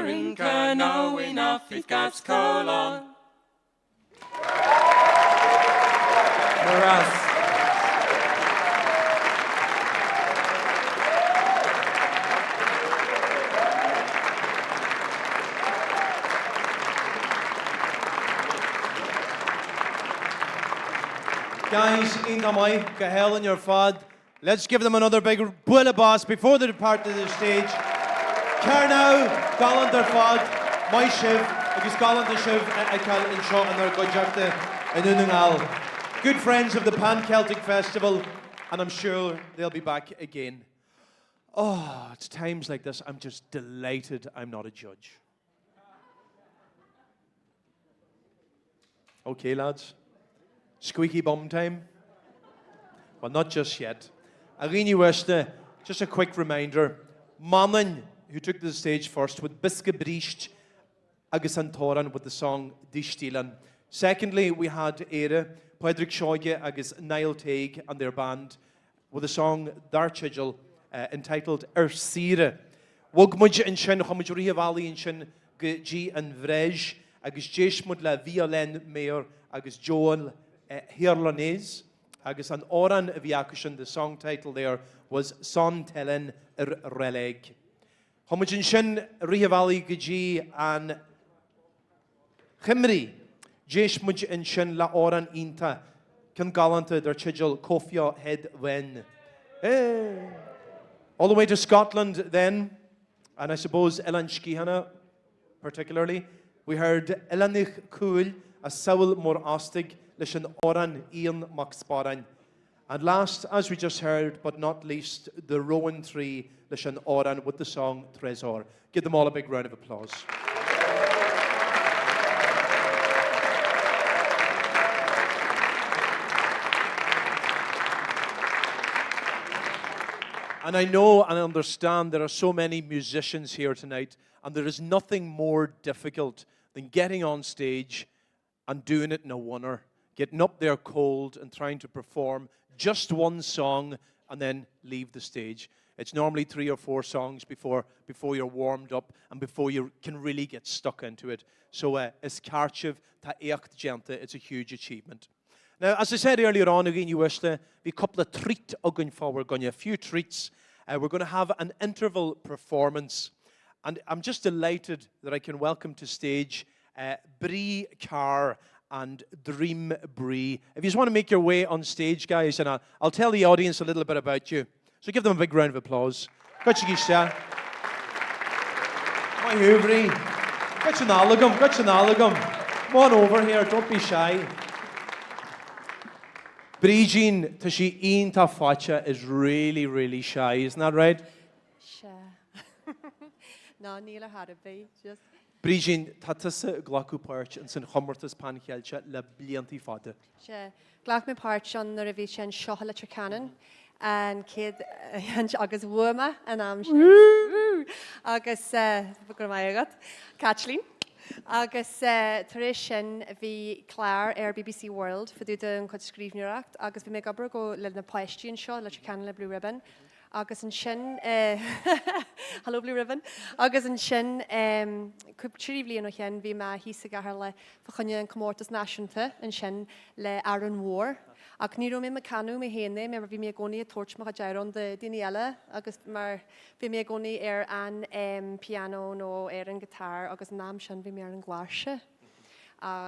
in Kernow enough if gas colon. Moras. Guys, iontach maith, go hálainn ar fad. Let's give them another big bualadh bos before they depart to the stage. Kernow, galánta ar fad, maith sibh agus galánta sibh a fheiceáil anseo inár gcuideachta i nDún na nGall. Good friends of the Pan Celtic Festival and I'm sure they'll be back again. Oh, it's times like this I'm just delighted I'm not a judge. Okay, lads. Squeaky bum time? Well, not just yet. A dhaoine uaisle, just a quick reminder. Manainn, who took to the stage first with Bosca Bríst agus an t-amhrán with the song Dístílan. Secondly, we had Éire, Pádraig Seoige agus Niall Tague and their band with a song dar teideal entitled Ar Saoire. Bhog muid ansin, chuaigh muid rith an bhealaigh ansin go dtí an Bhreis agus d'éist muid le Violaine Mayer agus Joel Herlonez agus an amhrán a bhí acu sin, the song title there was Son Telyn yr Releg. Chuaigh muid ansin rith an bhealaigh go dtí an Chymru. D'éist muid ansin le amhrán iontach, ceann galánta dar teideal Cofio Hedd Wyn. Hey! All the way to Scotland then, and I suppose Oileán Sgitheanach particularly, we heard Oileánach Cúil as Sabhal Mòr Ostaig leis an amhrán Iain Mac Sparráin. And last, as we just heard, but not least, The Rowan Tree leis an amhrán with the song Trésor. Give them all a big round of applause. And I know and I understand there are so many musicians here tonight, and there is nothing more difficult than getting on stage and doing it in a oneer, getting up there cold and trying to perform just one song and then leave the stage. It's normally 3 or 4 songs before before you're warmed up and before you can really get stuck into it. So uh, is ceart sibh, tá éacht déanta, it's a huge achievement. Now, as I said earlier on, a dhaoine uaisle, bhí cúpla treat againn fá bhur gcoinne, a few treats. Uh, we're going to have an interval performance. And I'm just delighted that I can welcome to stage uh, Bree Carr and Dream Bree. If you just want to make your way on stage, guys, and I'll, I'll tell the audience a little bit about you. So give them a big round of applause. Goitse Maith thú, Bree. Goitse an goitse an Come on over here, don't be shy. Brídín, tá sí iontach faiteach is really, really shy, isn't that right? Sea. Ná níl ar chor ar bith, just. Brídín, tá tusa ag glacadh páirt ins an chomórtas Pan Cheilteach le bliantaí fada. Sea. Ghlac mé páirt ann nuair a bhí sé anseo i Leitir Ceanainn an chéad agus bhuaigh mé an am sin. Woo! Agus go raibh maith agat, Caitlín. Agus tar éis sin bhí clár ar BBC World fá dtaobh den chuid scríbhneoireacht agus bhí mé ag obair go le na páistí anseo i Leitir Ceanainn le Blue Ribbon Agus ansin, hello Blue Ribbon, agus ansin cúpla, 3 bhliain ó shin bhí mé thíos i gCeatharlach fá choinne an comórtas náisiúnta ansin le Amhrán Mhór. Ach ní raibh mé ag canadh mé féin é mar bhí mé i gcónaí ag tabhairt mo chuid amhrán do daoine eile agus mar bhí mé i gcónaí ar an piano nó ar an guitar agus an am sin bhí mé ar an gcláirse.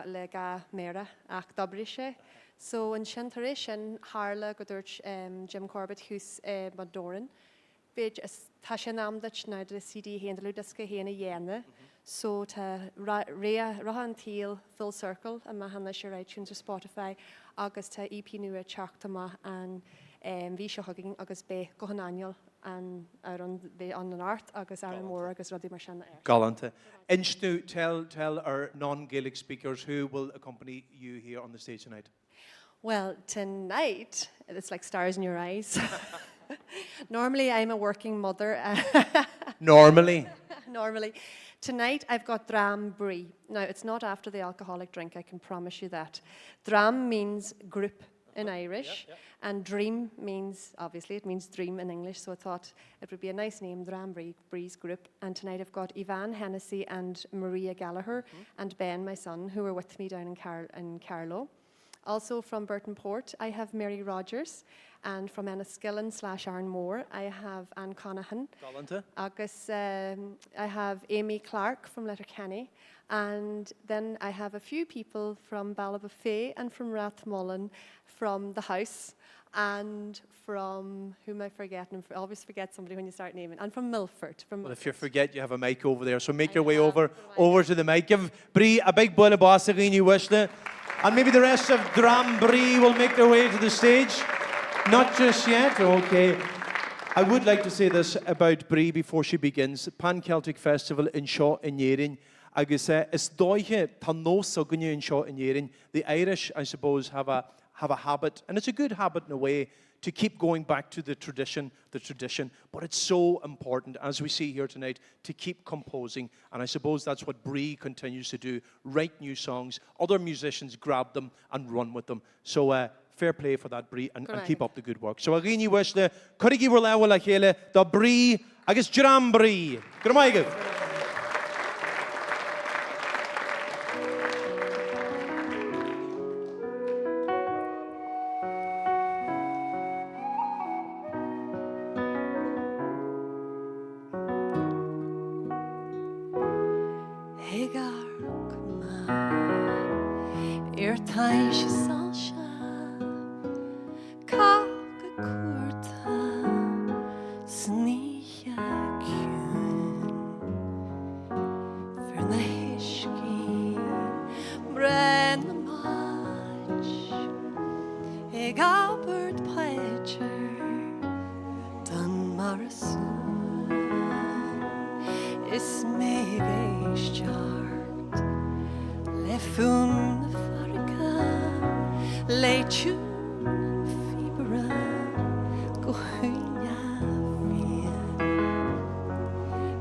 le 2 méara ach d'oibrigh sé. So ansin tar éis sin tharla go dúirt Jim Corbett thuas i Bundoran b'fhéidir is tá sé in am duit ná do CD féin, do dhlúthdhiosca féin a dhéanamh. So tá rotha an tsaoil full circle amach anois ar iTunes ar Spotify agus tá EP nua ag teacht amach an mhí seo chugainn agus beidh Guth an Aingeal an amhrán beidh ann anocht agus Amhrán Mór agus rudaí mar sin air. Galánta. Inis dúinn, tell, tell our non-Gaelic speakers who will accompany you here on the stage tonight. Well, tonight, it's like stars in your eyes. Normally I'm a working mother. Normally. Normally. Tonight I've got Dram Brie. Now, it's not after the alcoholic drink, I can promise you that. Dram means group. in Irish and dream means, obviously, it means dream in English, so I thought it would be a nice name, Dram Brí, Breeze Group. And tonight I've got Ivan Hennessy and Maria Gallagher mm -hmm. and Ben, my son, who are with me down in, Car in Carlow. Also from Burtonport, I have Mary Rogers. And from Enniskillen slash Arnmore, I have Anne Conahan. Galanta. Agus um, I have Amy Clark from Letterkenny. And then I have a few people from Ballybofey and from Rathmullen from the house and from who am I forgetting? I always forget somebody when you start naming. And from Milford. From well, if you forget, you have a mic over there. So make I your way over over to the mic. Give Brí a big bualadh bos a dhaoine uaisle. And maybe the rest of Dream Brí will make their way to the stage. Not just yet, okay. I would like to say this about Brí before she begins. Pan Celtic Festival anseo in Éirinn. Agus is dóiche, tá nós againne anseo in Éirinn, the Irish, I suppose, have a, have a habit, and it's a good habit in a way, to keep going back to the tradition, the tradition. But it's so important, as we see here tonight, to keep composing. And I suppose that's what Brí continues to do, write new songs. Other musicians grab them and run with them. So uh, fair play for that, Brí, and, and keep up the good work. So a dhaoine uaisle, cuirigí bhur lámha le chéile do Brí agus Dream Brí. Go raibh maith agaibh! Ag amharc amach ar taibhsí soilse, cách ag cuartú san oíche chiúin. Fir na huiscí, breith na mbáid, ag abairt paidir don mara suain. Is mé ag éisteacht le fuaim na farraige, le tiúin an phíobaire go huaine fiáin.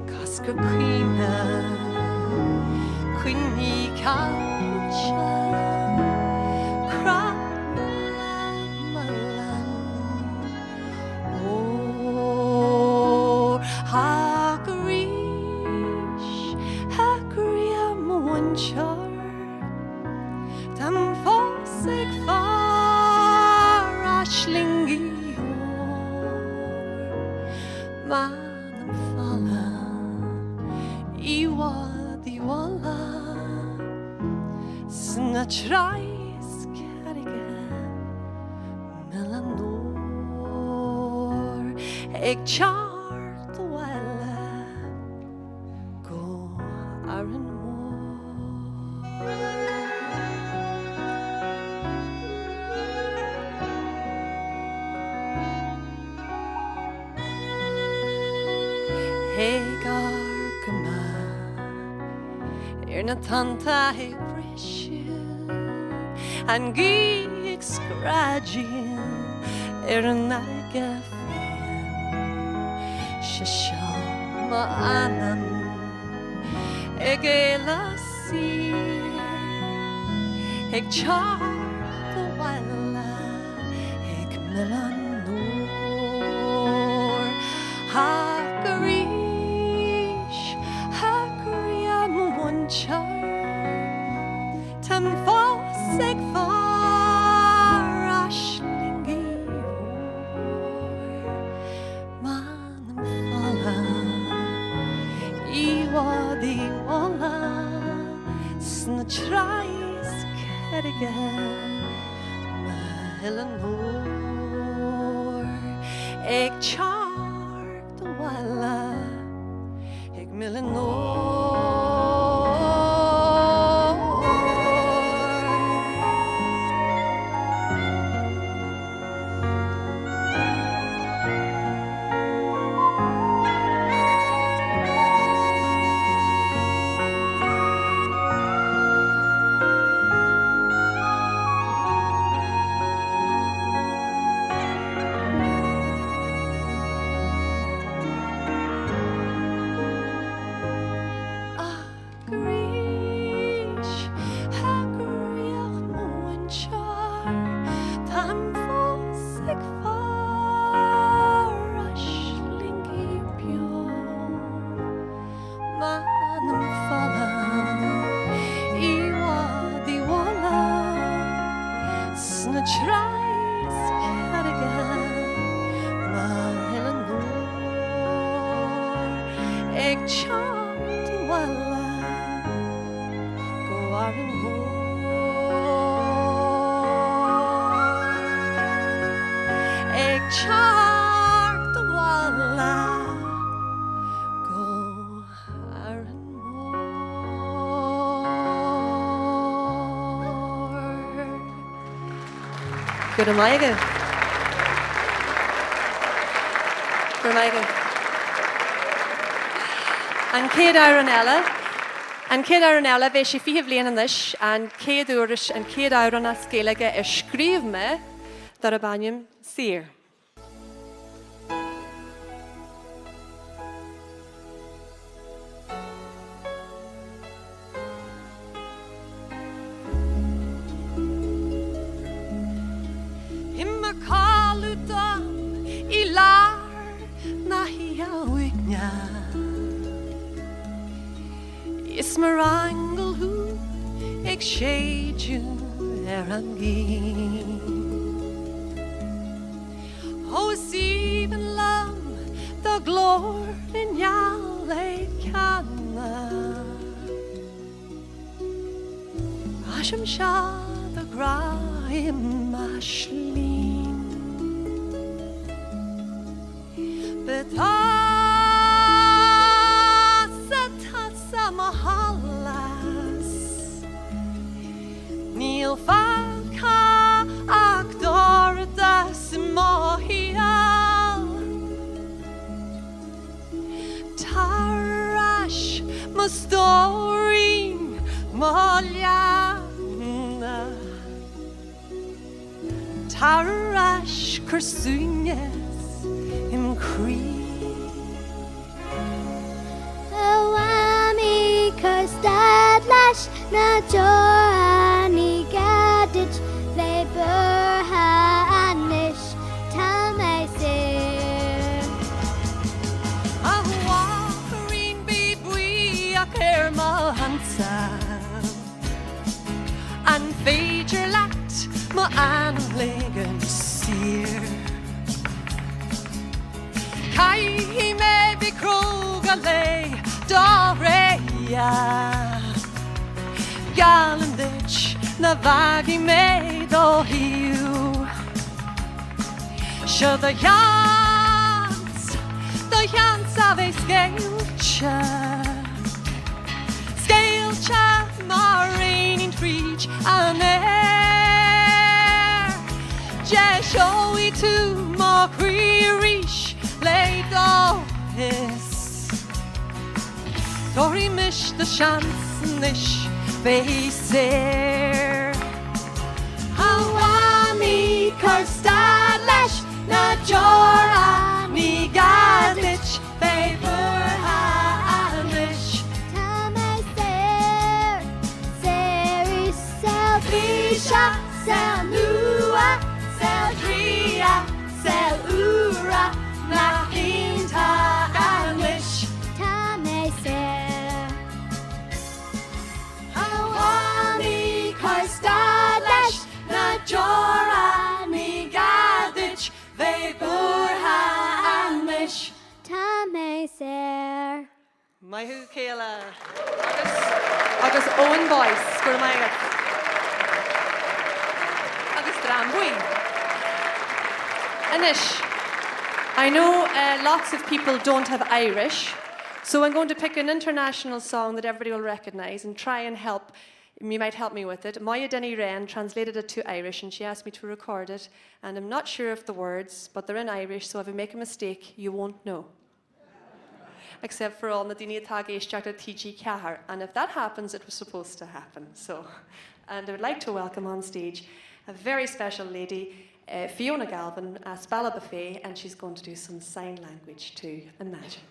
Coscradh caoine, cuimhní caillte, crá na leamhan. Ór ach arís a mo mhuintir, Táim fós ag faire aislingí óir, M'anam folamh i bhfad i bhfolach sna tréithe is carraige mil an ór ag teacht abhaile go Árainn Mhór. Ag amharc amach ar na tonnta ag briseadh, an ghaoth ag screadaíl ar an fharraige fiáin, 'sé seo m'anam ag éaladh saor, ag teacht abhaile ag milleadh an óir. Ach arís, a chroí mo mhuintir, táim fós ag faire aislingí óir, m'anam folamh i bhfad i bhfolach sna tréithe is carraige. M'oileán ór ag teacht abhaile ag milleadh an óir. Ag teacht abhaile go Árainn Mhór. Ag teacht abhaile go Árainn Mhór. Go raibh maith agaibh. Go raibh maith agaibh. An chéad amhrán eile, an chéad amhrán eile, beidh sé 20 bhliain anois, an chéad uair, an chéad amhrán as Gaeilge a scríobh mé darb ainm Saor. I mo chodladh dom i lár na hoíche uaigneach Is mar aingeal thú ag séideadh ar an ngaoth. Ó is aoibhinn liom do ghlór i ngeall ag canadh. Cloisimse do ghrá i m'aislín. Tusa, tusa mo sholas. Níl fágtha ach dorchadas i mo shaol. Tar ar ais, mo stóirín, mo leanna. Tar ar ais, cuir suaimhneas im chroí. A Mhamaí, cuir stad leis na deora, ní gá duit bheith buartha anois, tá mé saor. A mháithrín, bí buíoch ar mo shonsa. An féidir leat m'anam ligean saor? Caithfidh mé bheith cróga le do thréithe. Geallaim duit nach bhfágfaidh mé do thaobh. Seo do sheans, do sheans a bheith scaoilte. Scaoilte mar éinín fríd an aer. Deiseoidh tú mo chroí arís le do phios. Tabharfaimis do sheans anois bheith saor. A Mhamaí, cuir stad leis na deora, ní gá duit bheith buartha anois. Tá mé saor, saor i saol bíse, saol nua, saol draoi, saol úr nach iontach anois. Tá mé saor. A Mhamaí, cuir stad leis na deora, ní gá duit bheith buartha anois. Tá mé saor. Maith thú, Kayla. Agus, agus Eoin Boyce, go raibh maith agat. Agus Drambuí. Anois, I know lots of people don't have Irish, so I'm going to pick an international song that everybody will recognise and try and help You might help me with it. Maya Denny Wren translated it to Irish and she asked me to record it. And I'm not sure of the words, but they're in Irish, so if I make a mistake, you won't know. Except for all na daoine atá ag éisteacht ar TG4. And if that happens, it was supposed to happen. So, and I would like to welcome on stage a very special lady, uh, Fiona Galvin, as Ballybofey, and she's going to do some sign language to Imagine.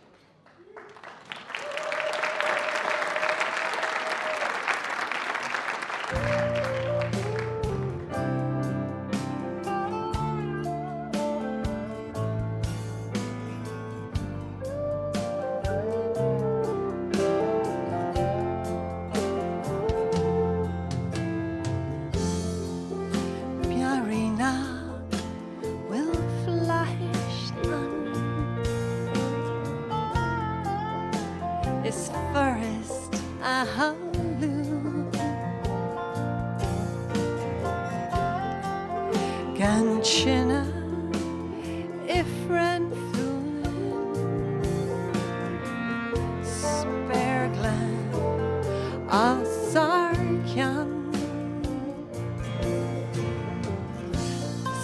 B'fhéidir nach bhfuil flaithis ann. Is furast a shamhlú. Gan tine ifreann fúinn, spéir ghlan os ár gcionn.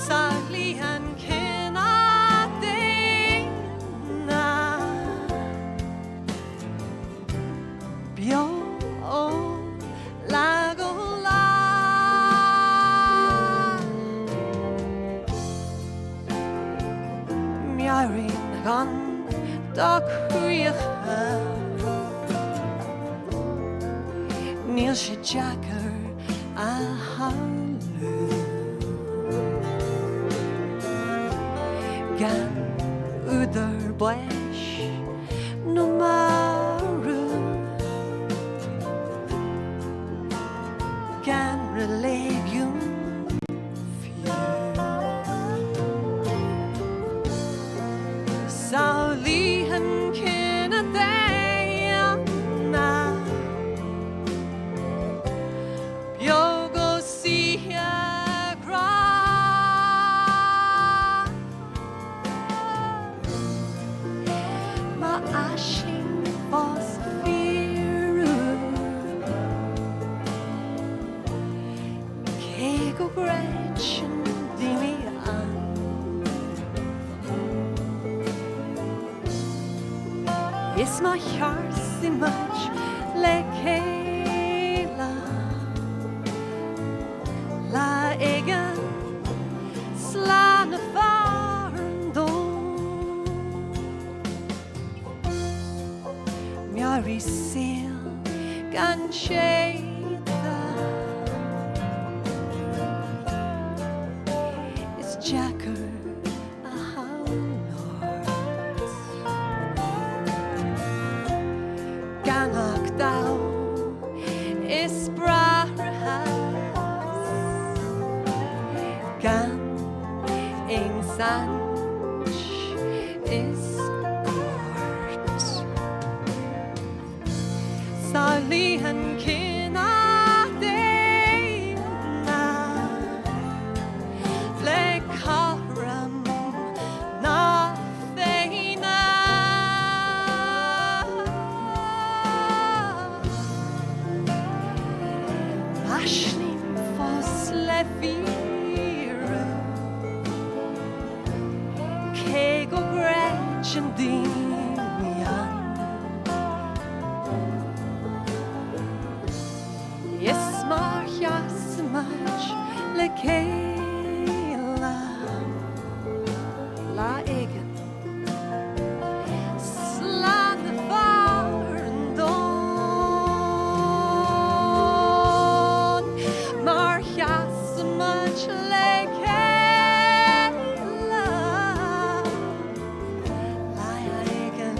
Samhlaigh an cine daonna beo ó lá go lá. Meabhraím chun do chríocha. Níl sé deacair a shamhlú gan údar báis nó marú, gan reiligiún fiú. Samhlaigh an cine daonna beo go saoithe grá. M'aisling fós fíorúil, cé go gcreideann daoine ann. Is má sheasann muid le chéile lá éigin slánófar an domhan. Meabhraigh saol gan séimhe. Is deacair a shamhlú gan ach damh is bráithreachas, gan aon saint is gort. Samhlaigh an cine daonna le cothrom na Féinne. M'aisling fós le fíorú, cé go gcreideann daoine ann. Is má sheasann muid le chéile lá éigin, slánófar an domhan. Má sheasann muid le chéile lá éigin,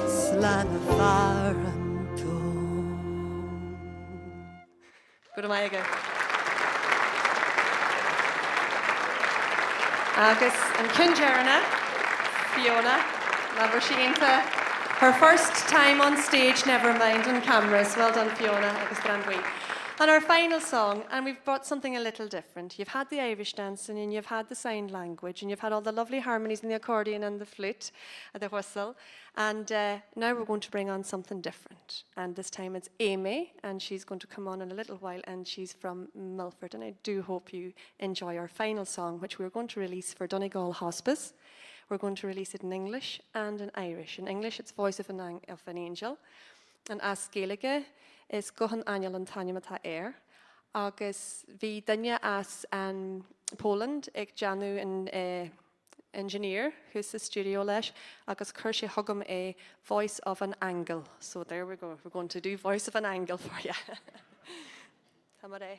slánófar an domhan. Go raibh maith agat. Agus an ceann deireanach, Fiona, labhair sí iontach. Her first time on stage, never mind on cameras. Well done, Fiona, agus Dream Buí. And our final song, and we've brought something a little different. You've had the Irish dancing and you've had the sign language and you've had all the lovely harmonies in the accordion and the flute, and the whistle. And uh, now we're going to bring on something different. And this time it's Amy, and she's going to come on in a little while, and she's from Milford. And I do hope you enjoy our final song, which we're going to release for Donegal Hospice. We're going to release it in English and in Irish. In English, it's Voice of an, of an Angel. And as Gaeilge is Guth an Ainl an t-ainm atá air. Agus bhí duine as an Poland ag déanamh an uh, engineer thuas sa stiúideo leis agus chuir sé chugam é Voice of an Angle. So there we go, we're going to do Voice of an Angle for you. Tá mar é.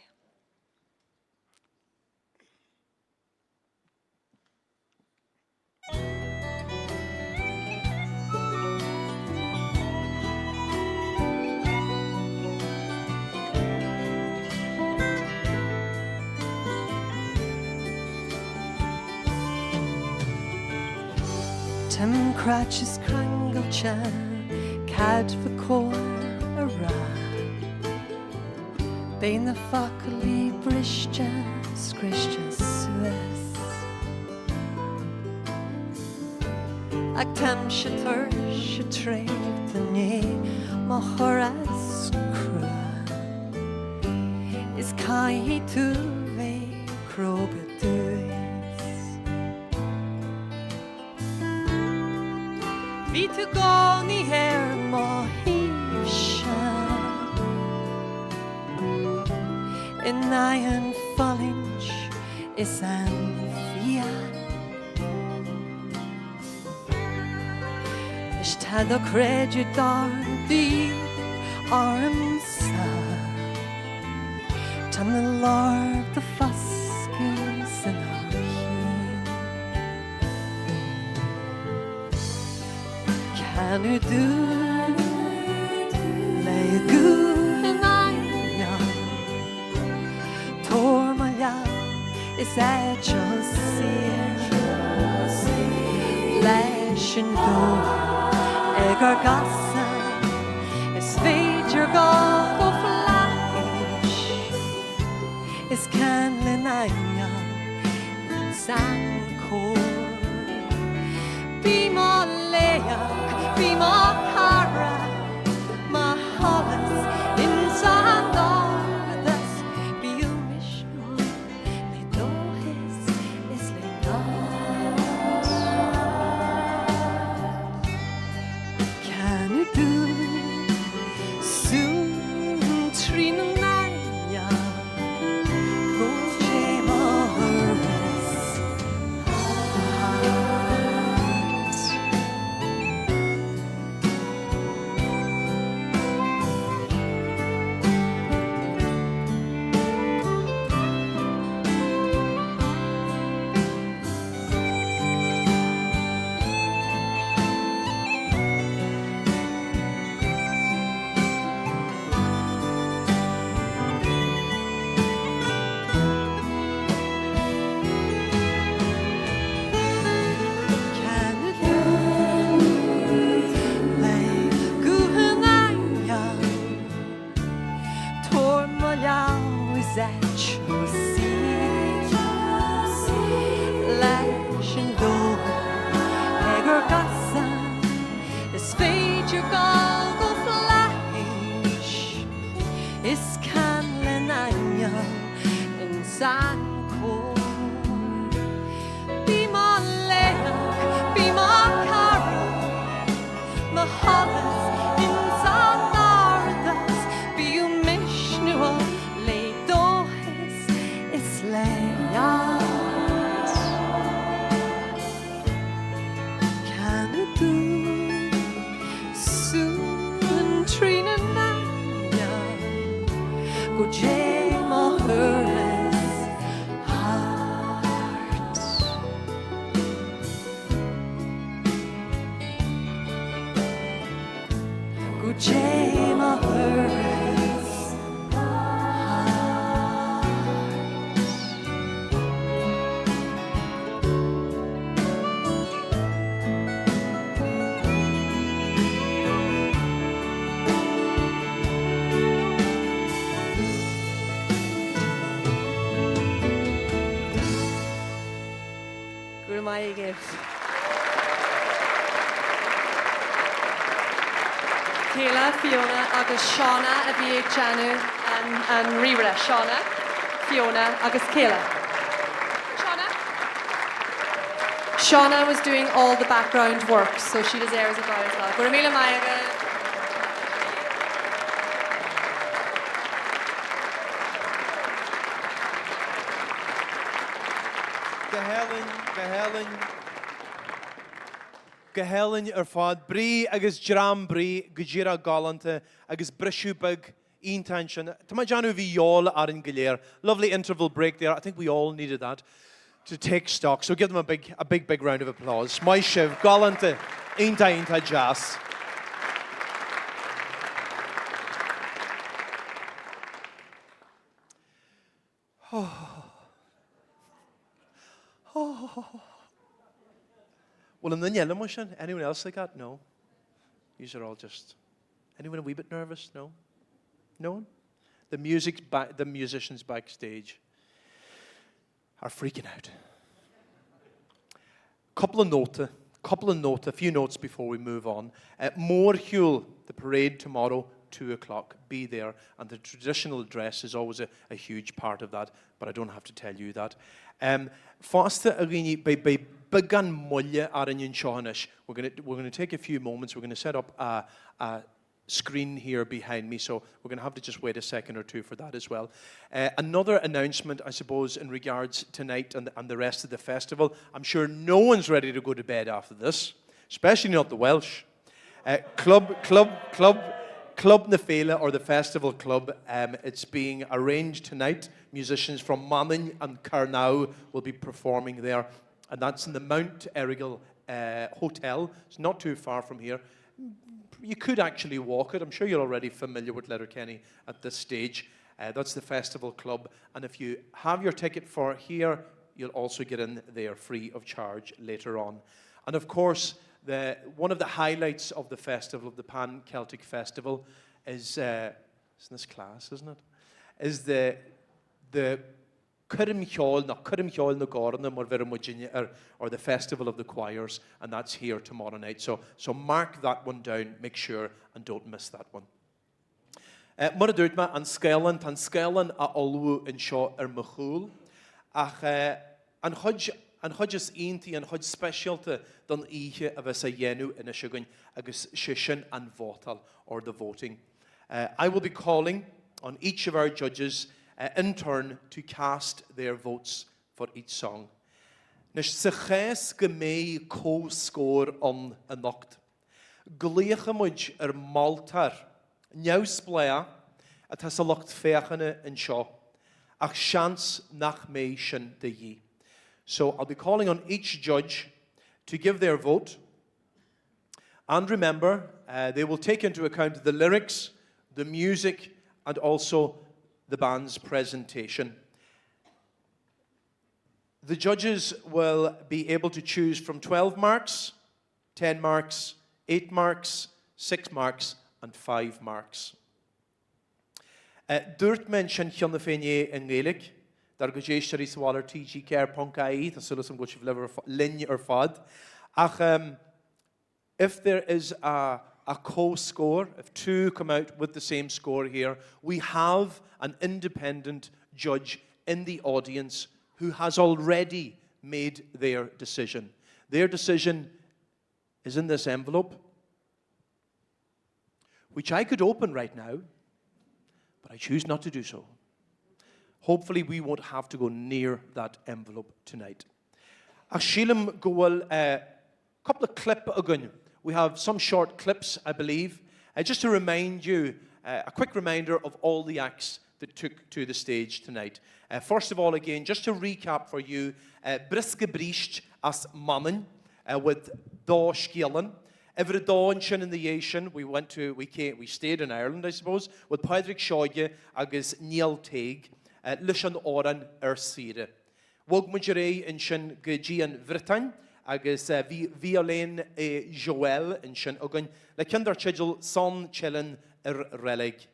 Tim Crouch is ceangailte Cad ba chóir a rá? Beidh na foclaí briste scriosta suas. Ach táimse tuirseach traochta i ndiaidh mo thuras crua. Is caithfidh tú bheith cróga duais. Bhí tú i gcónaí ar mo thaobhse In aghaidh an fulaingt is an fia Is tá do chreideamh d'ardaithe ormsa Tá mé ag lorg do foscadh san ár shaol. Canadh dúinn le guth an aingil, Tabhair mo lámh is eiteall saor leis an domhan ag ár gcosa. Is féidir dul go flaithis is can le n-aingeal ins an cór. Bí mo laoch, bí mo chara, mo sholas ins an dorchadas, bíodh misniúil le dóchas is le nod. Canadh dúinn suan trína n-aithne go dté mo thuras thart. Canadh dúinn le guth an aingil, Tabhair mo lámh is eiteall saor leis an domhan ag ár gcosa. Is féidir dul go flaithis is can le n-aingeal ins an cór. Bí mo laoch, bí mo chara, mo sholas ins an dorchadas, bíodh misniúil le dóchas is le neart. Canadh dúinn suan trína n-aingeal go dté mo thuras thart. Go dté mo thuras thart. Go raibh maith agaibh. Kayla, Fiona agus Shauna a bhí ag déanamh an ríomhaire. Shauna, Fiona agus Kayla. Shauna. Shauna was doing all the background work, so she deserves a bow as well. Go raibh míle maith agaibh. Go hálainn, go hálainn, go hálainn ar fad. Brí agus dream brí go díreach galánta agus briseadh beag iontach ansin. Tá mé ag déanamh bhí de dhíobháil orainn go léir. Lovely interval break there. I think we all needed that to take stock. So give them a big, a big, big round of applause. Maith sibh, galánta, iontach, iontach deas. Bhfuil aon duine eile mar sin? Anyone else like that? No. These are all just... Anyone a wee bit nervous? No? No one? The music ba the musicians backstage are freaking out. Couple of nota, couple of nota, a few notes before we move on. Uh, Mórshiúl, the parade tomorrow, 2 o'clock. Be there. And the traditional dress is always a, a huge part of that, but I don't have to tell you that. Um, fosta a dhaoine, beidh, beidh beagán moille orainn anseo anois. We're going we're gonna take a few moments. We're going to set up a, a screen here behind me, so we're going to have to just wait a second or two for that as well. Uh, another announcement, I suppose, in regards tonight and the, and the rest of the festival. I'm sure no one's ready to go to bed after this, especially not the Welsh. Uh, club, club, club, Club na Féile or the Festival Club. Um, it's being arranged tonight. Musicians from Manainn and Kernow will be performing there. And that's in the Mount Errigal uh, Hotel. It's not too far from here. You could actually walk it. I'm sure you're already familiar with Letterkenny at this stage. Uh, that's the festival club. And if you have your ticket for here, you'll also get in there free of charge later on. And of course, the, one of the highlights of the festival, of the Pan Celtic Festival, is, uh, isn't this class, isn't it? Is the, the Coirm Cheoil, nó Coirm Cheoil na gCóranna mar a bheireann muidinne air, or the Festival of the Choirs, and that's here tomorrow night. So, so mark that one down, make sure and don't miss that one. Uh, mar a dúirt mé, an scáileán, tá an scáileán á ullmhú anseo ar mo chúl, ach uh, an chuid an chuid is iontaí, an chuid speisialta don oíche a bheas á dhéanamh anois againn agus sé sin an vótáil or the voting. Uh, I will be calling on each of our judges uh, in turn to cast their votes for each song. Anois sa chás go mbeidh comhscór ann anocht, glaofaidh muid ar mholtóir neamhspleách atá sa lucht féachana anseo, ach seans nach mbeidh sin de dhíth. So I'll be calling on each judge to give their vote. And remember, uh, they will take into account the lyrics, the music, and also the band's presentation. The judges will be able to choose from 12 marks, 10 marks, 8 marks, 6 marks, and 5 marks. Uh, dúirt mé ansin cheana féin é i nGaeilge, dár gcuid éisteoirí sa bhaile ar tg4.ie, tá súil agam go bhfuil sibh linn ar fad. Ach um, if there is a, a co-score, if two come out with the same score here, we have an independent judge in the audience who has already made their decision. Their decision is in this envelope, which I could open right now, but I choose not to do so. Hopefully we won't have to go near that envelope tonight. Ach sílim go bhfuil uh, cúpla clip againn. We have some short clips, I believe, uh, just to remind you, uh, a quick reminder of all the acts that took to the stage tonight. Uh, first of all, again, just to recap for you, uh, Briosca Bríst as Manainn uh, with Dá Scéalann. Uimhir a dó ansin ina dhiaidh sin, we went to, we came, we stayed in Ireland, I suppose, with Pádraig Seoige agus Niall Tague, uh, leis an amhrán Ar Saoire. Bhog muid ar aghaidh ansin go dtí an Bhriotáin agus uh, bhí Violaine et Joël ansin againn le ceann dar teideal Son Telenn ar Reilig.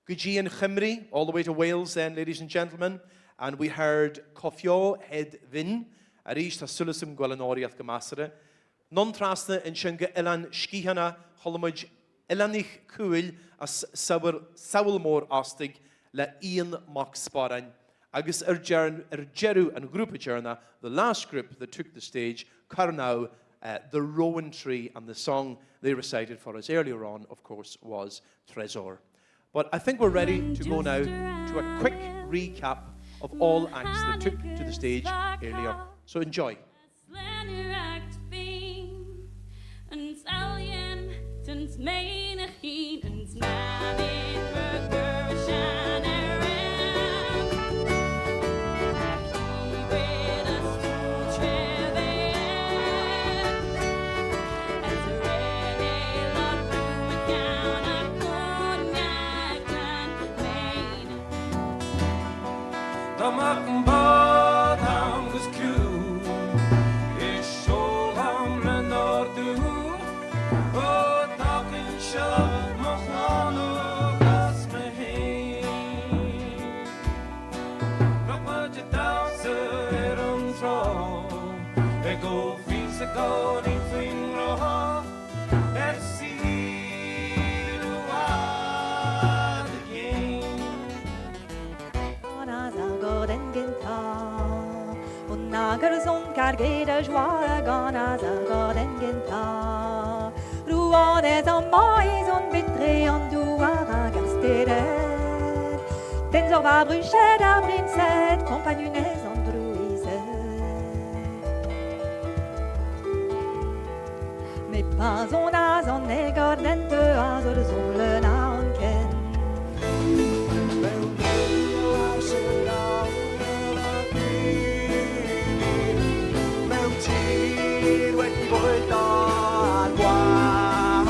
Go dtí an Chymru, all the way to Wales then, ladies and gentlemen, and we heard Cofio Het Fyn, arís tá súil agam go bhfuil an fhoghraíocht go measartha. Anonn trasna ansin go Oileán Sgitheanach, chuala muid Oileánach Cúil as Sabhal Mór Ostaig le Ian Mac Sparráin, agus ar deireadh an grúpa deireanach, the last group that took the stage, Kernow, uh, the Rowan Tree, and the song they recited for us earlier on, of course, was Trésor. But I think we're ready to go now to a quick recap of all acts that took to the stage earlier. So enjoy. Dá mbeadh an bád a'm 'gus criú Is seolfam le n-ordú Go dtagann seo mo shlán. ar ged a joa a ganas ar gordenn gentañ. Rouanez amañ ez on bet dre an douar hag ar stered. Tenzor va bruched ar briñsed, kompagnunez an drouized. Met pa sonas an egor n'en teuas ur solen a anken. Mewn tir wedi bwydo ar gwaed,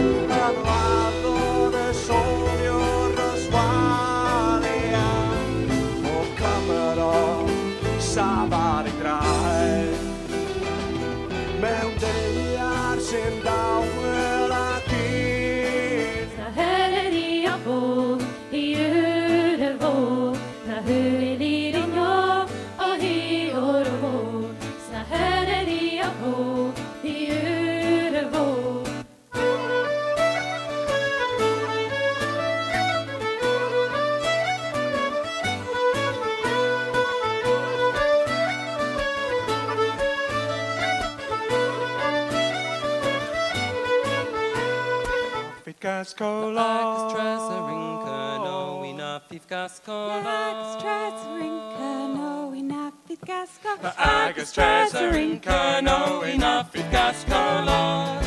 ymladdodd y soliwr dros Walia. Pob Cymro saf ar ei draed, mewn daear sy'n dawel ac un. Na hurlí a bó i ur a bhó, Na hurlí rinne a hí or a bhó, 'S na hurlí a bhó i ur a bhó. Agus tres a rince nó i na fit gas colá.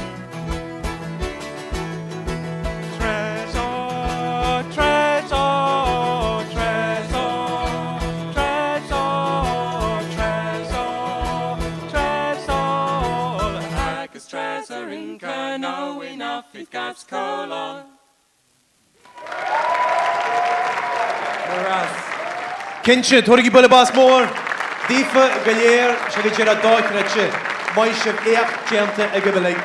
Tresor, tresor, tresor, tresor, tresor, tresor. Agus tres a rince nó i na fit gas colá. Cinnte, tabhairigí bualadh bos mór daofa go léir, sé go deireadh dochreidte. Maith sibh, éacht déanta agaibh uilig.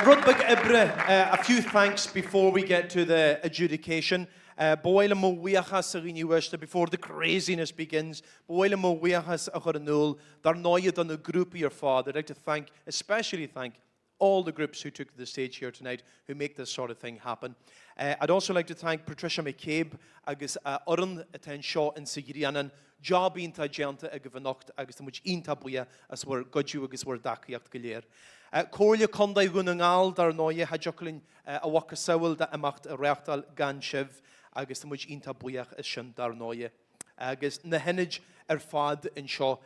Rud beag oibre, a few thanks before we get to the adjudication. Ba mhaith liom mo bhuíochas a dhaoine uaisle, before the craziness begins, ba mhaith liom mo bhuíochas a chur in iúl dar ndóighe do na grúpaí ar fad. I'd like to thank, especially thank all the groups who took to the stage here tonight who make this sort of thing happen. Uh, I'd also like to thank Patricia McCabe agus a fhoireann atá anseo in sa Ghrianán. Job iontach déanta agaibh anocht agus tá muid iontach buíoch as bhur gcuidiú agus bhur dtacaíocht go léir. Uh, Comhairle Contae Dhún na nGall dar ndóighe, cha dtiocfadh linn uh, a mhacasamhail d'imeacht a reáchtáil gan sibh agus tá muid iontach buíoch as sin dar ndóighe. Agus na hionaid ar fad anseo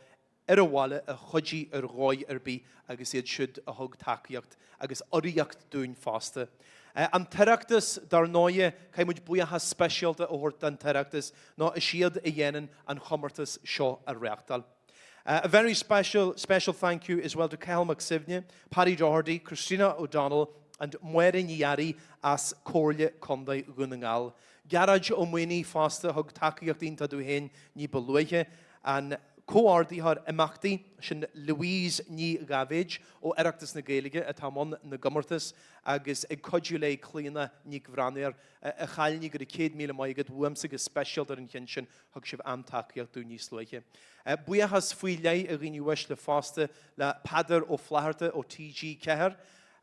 ar an bhaile a chuidigh ar dhóigh ar bith agus iad siúd a thug tacaíocht agus urraíocht dúinn fosta. An tOireachtas, dar ndóighe, caithfidh muid buíochas speisialta a thabhairt don tOireachtas nó is iad a dhéanann an chomórtas seo a reáchtáil. A very special, special thank you as well to Cathal Mac Suibhne, Paddy Doherty, Christina O'Donnell and Máire Ní Fhearraigh as Comhairle Contae Dhún na nGall. Gearóid Ó Maonaigh fosta a thug tacaíocht iontach dúinn féin ní ba luaithe. An Comhordaitheoir Imeachtaí, sin Louise Ní Dháibhéid ó Oireachtas na Gaeilge atá i mbun na gcomórtas agus ag cuidiú léi Clíona Nic Bhranair. A chailíní, go raibh 100,000 maith agat uaimse go speisialta ar an cheann sin, thug sibh an-tacaíocht dúinn níos luaithe. Buíochas faoi leith a dhaoine uaisle fosta le Peadar Ó Flatharta ó TG4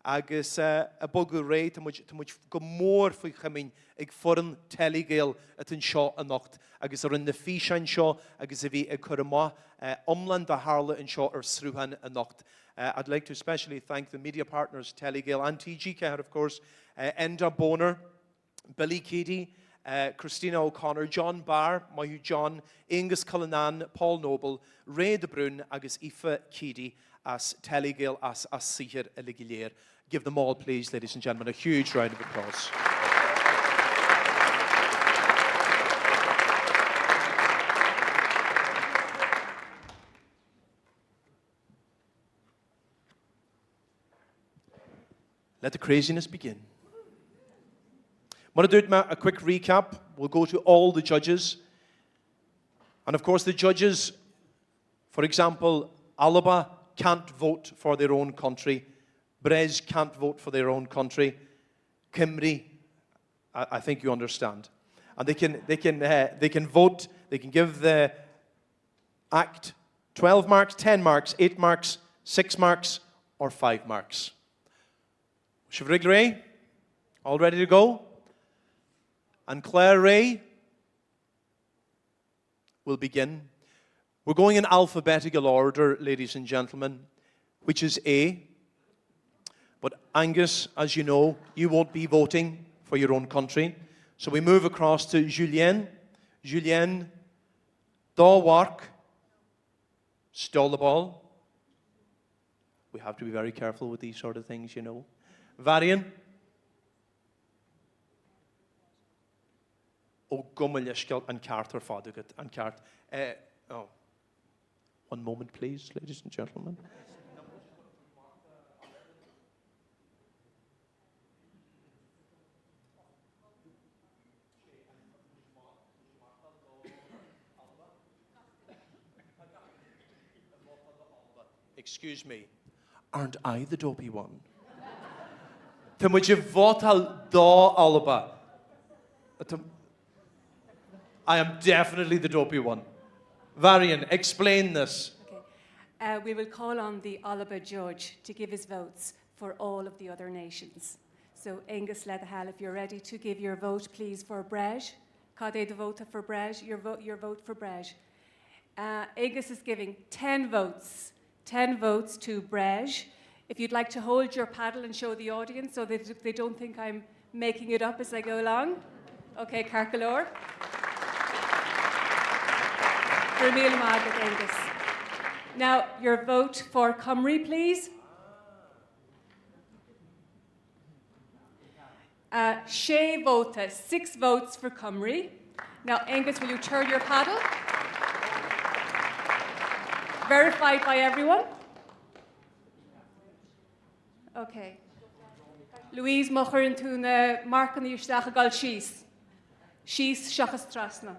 Agus ag bogadh ar aghaidh, tá muid, tá muid go mór faoi chomaoin ag foireann Telegael atá anseo anocht agus a rinne na físeáin seo agus a bhí ag cur amach iomlán dá tharla anseo ar sruthán anocht. I'd like to especially thank the media partners Telegael and TG4 of course, Enda Boner, Billy Keady, Christina O'Connor, John Barr, maith thú John, Aengus Cullinan, Paul Noble, Ray de Brún agus Aoife Keady as Telegael as a saothar uilig go léir. Give them all please, ladies and gentlemen, a huge round of applause. Let the craziness begin. Mar a dúirt mé, a quick recap. We'll go to all the judges. And of course, the judges, for example, Alba can't vote for their own country. Brez can't vote for their own country. Cymru, I, I think you understand. And they can, they, can, uh, they can vote, they can give the act 12 marks, 10 marks, 8 marks, 6 marks, or 5 marks. Sibh réidh? All ready to go? And Claire Ray will begin. We're going in alphabetical order, ladies and gentlemen, which is A. But Angus, as you know, you won't be voting for your own country. So we move across to Julien. Julien, dá mharc, stole the ball. We have to be very careful with these sort of things, you know. Varian. Ó gabh mo leithscéal an ceart ar fad agat, an ceart. Eh, oh. One moment, please, ladies and gentlemen. Excuse me, aren't I the dopey one? Tá muid ag vótáil do Alba. I am definitely the dopey one. Varian, explain this. Okay. Uh, we will call on the Alba judge to give his votes for all of the other nations. So Angus Leatherhall, if you're ready to give your vote, please, for Brej. Cad é do vóta for Brej, your vote, your vote for Brej. Uh, Angus is giving 10 votes, 10 votes to Brej. If you'd like to hold your paddle and show the audience so that they don't think I'm making it up as I go along. Okay, ceart go leor. Angus. Now, your vote for Cymru, please. Uh, sé vóta, six votes for Cymru. Now, Angus, will you turn your paddle? Verified by everyone? Okay. Louise má chuireann tú na marcanna isteach ag dul síos. Síos seachas trasna.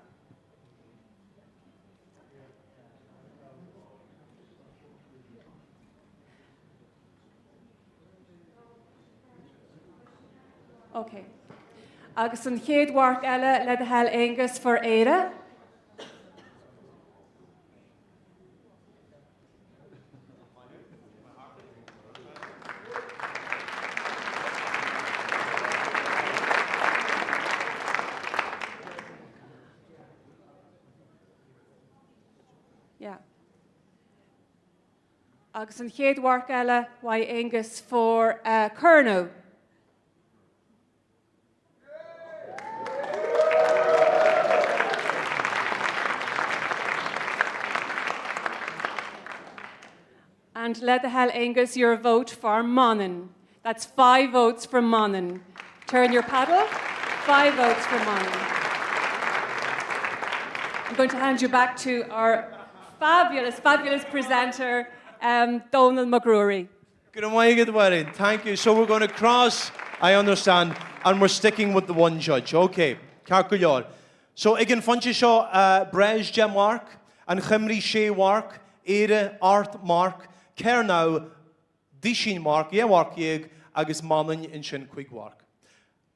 Ok. Agus an chéad mharc eile le do thoil Aengus for Éire. Yeah. Agus an chéad mharc eile uaidh Aengus for uh, Kernow. And le do thoil Aengus your vote for Manann. That's five votes for Manann. Turn your paddle. Five votes for Manann. I'm going to hand you back to our fabulous, fabulous presenter, um, Donald McGrory. Go raibh maith agat, Mairéad. Thank you. So we're going to cross, I understand, and we're sticking with the one judge. Okay, ceart go leor. So ag an phointe seo, uh, Breizh 10 mharc, an Chymru 6 mharc, Éire 8 marc, Kernow duisín marc, 12 mharc agus Manainn ansin 5 mharc.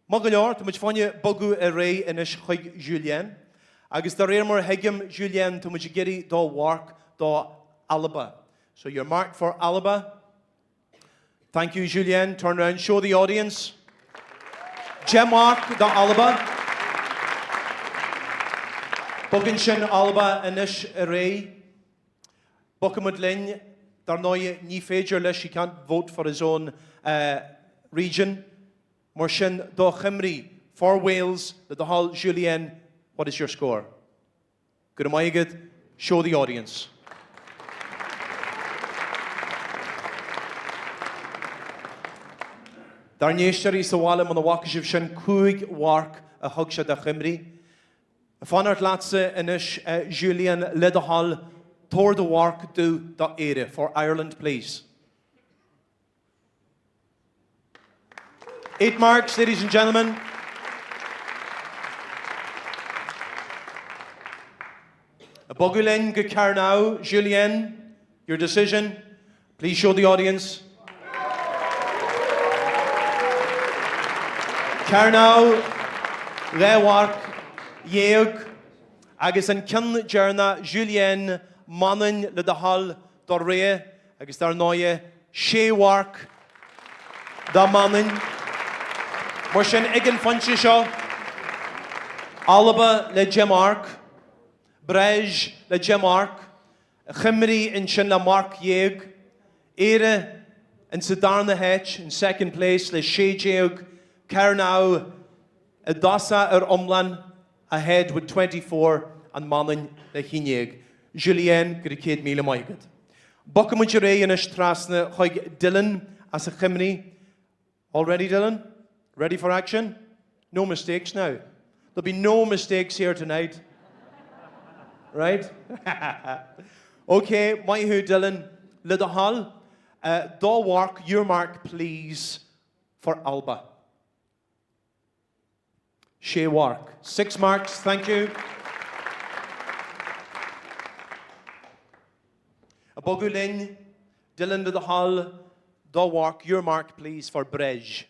Maith go leor, tá muid fá choinne bogadh ar aghaidh anois chuig Julien. Agus de réir mar a thuigim, Julien, tá muid ag iarraidh do mharc do Alba. So your mark for Alba. Thank you, Julien. Turn round, show the audience. 10 mharc do Alba. Bogann sin Alba anois ar aghaidh. Bogfaimid linn, dar ndóigh, ní féidir leis, he can't vote for his own uh, region. Mar sin, do Chymru, for Wales, le do thoil, Julien, what is your score? Go raibh maith agat, show the audience. Dár n-éisteoirí sa bhaile muna bhfaca sibh sin 5 mharc a thug sé do Chymru. Fanacht leatsa anois Julien, le do thoil, tabhair do mharc do do Éire, for Ireland please. 8 marks, ladies and gentlemen. Bogadh linn go Kernow, Julien, your decision. Please show the audience. Kernow, 12 mharc agus an ceann deireanach Julien Manainn le do thoil do rogha agus dar ndóigh 6 mharc do Manainn. Mar sin ag an phointe seo, Alba le 10 marc, Breizh le 10 marc. Chymru ansin le marc dhéag, Éire in sa darna háit, in second place, le 16, Kernow i dtosach ar iomlán, ahead with 24, an Manainn le 11. Julien, go raibh 100,000 maith agat. Bogfaidh muid ar aghaidh anois trasna chuig Dylan as an Chymru. All ready, Dylan? Ready for action? No mistakes now. There'll be no mistakes here tonight. Right? okay, maith thú, Dylan. Le do thoil, uh, do mharc, your mark, please, for Alba. Sé mharc. Six marks, thank you. Ag bogadh linn, Dylan le do thoil, do mharc, your mark please for Breizh.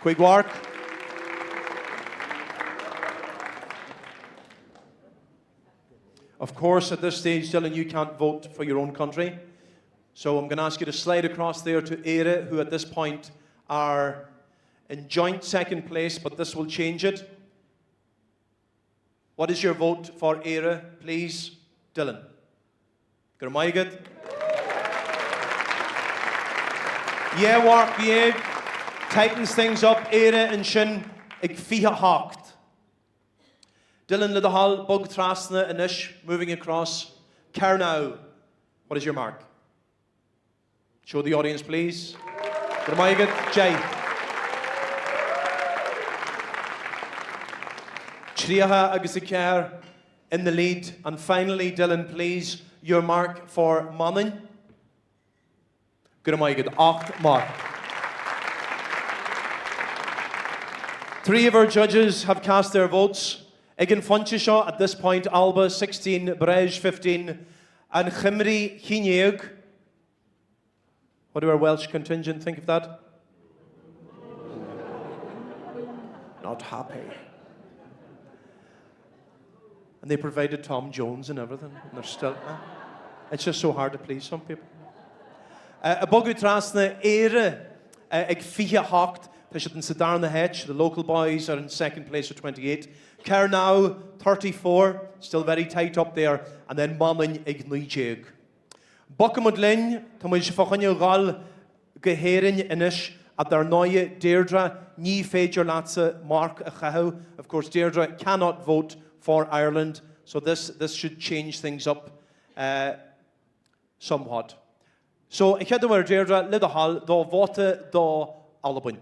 Cúig mharc. Of course, at this stage, Dylan, you can't vote for your own country. So I'm going to ask you to slide across there to Éire, who at this point are in joint second place, but this will change it. What is your vote for Éire, please? Dylan. Go raibh maith agat. Dhá mharc dhéag tightens things up, Éire ansin ag 28. Dylan le do thoil, bog trasna anois, moving across. Kernow, what is your mark? Show the audience, please. Go raibh maith agat. Deich. 30 agus a ceathair in the lead. And finally, Dylan, please, your mark for Manainn. Go raibh maith agat. 8 marc. Three of our judges have cast their votes. Ag an phointe seo, at this point, Alba 16, Breizh 15, An Chymru 11. What do our Welsh contingent think of that? Not happy. And they provided Tom Jones and everything, and they're still... Eh? It's just so hard to please some people. Uh, ag bogadh trasna Éire uh, ag 28, tá siad in sa darna háit, the local boys are in second place with 28. Kernow, 34, still very tight up there, and then Manainn ag 19. Bogfaimid linn, tá muid fá choinne dhul go hÉirinn anois, ach dar ndóigh, Deirdre, ní féidir leatsa marc a chaitheamh, of course Deirdre cannot vote for Ireland, so this, this should change things up uh, somewhat. So, an chéad uair, Deirdre, le do thoil, do vóta do Albain.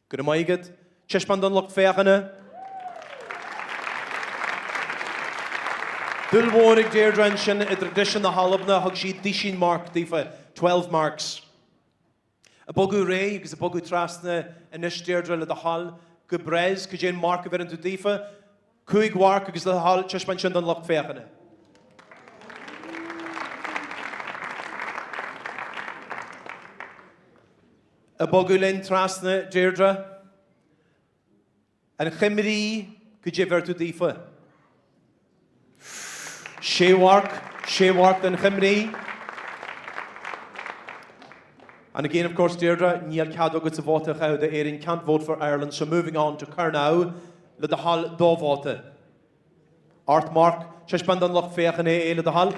Go raibh maith agat. Taispeáin don lucht féachana. Dúil mhór ag Deirdre ansin i dtraidisiún na hAlban, thug sí duisín marc daofa, 12 marks. Ag bogadh ar aghaidh agus ag bogadh trasna anois Deirdre le do thoil go Breizh, cad é an marc a bheireann tú daofa? Cúig mharc agus le do thoil taispeáin sin don lucht féachana. Ag bogadh linn trasna, Deirdre. An Chymru, cad é a bheir tú daofa? Sé mharc, sé mharc don Chymru. And again, of course, Deirdre, níl cead agatsa vóta a chaitheamh d'Éirinn, can't vote for Ireland, so moving on to Kernow, le do thoil, do vóta. Ocht marc, taispeáin don lucht féachana é le do thoil.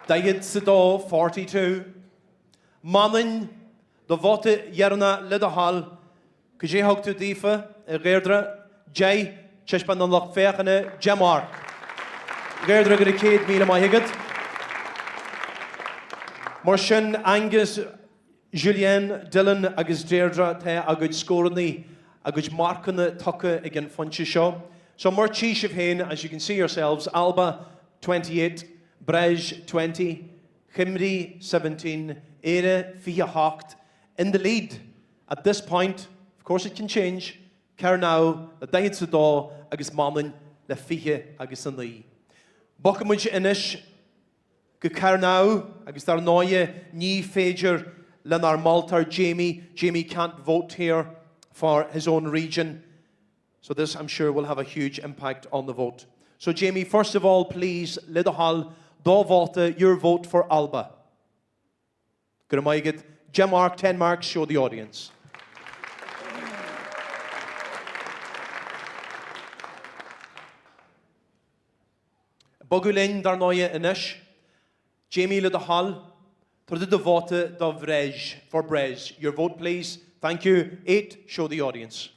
42, 42. Manainn, do vóta dheireanach le do thoil. Cad é a thug tú daofa, a Dheirdre? 10, taispeáin don lucht féachana, 10 marc. Dheirdre, go raibh 100,000 maith agat. Mar sin, Angus, Julien, Dylan agus Deirdre, tá a gcuid scóranna, a gcuid marcanna tugtha ag an phointe seo. So mar tchí sibh féin, as you can see yourselves, Alba 28, Breizh 20, Cymru 17, Éire 28, in the lead at this point, of course it can change, Kernow le 42 agus Manainn le 20 agus 9. Bogfaidh muid anois go Kernow agus dar ndóigh ní féidir lenár moltóir Jamie, Jamie can't vote here for his own region, so this I'm sure will have a huge impact on the vote. So Jamie, first of all, please, le do thoil, do vóta, your vote for Alba. Go raibh maith agat. 10 marc, 10 marks, show the audience. Bogadh linn, dar ndóigh, anois. Jamie le do thoil, tabhair do do vóta do Bhreizh, for Breizh. Your vote please. Thank you. 8, show the audience.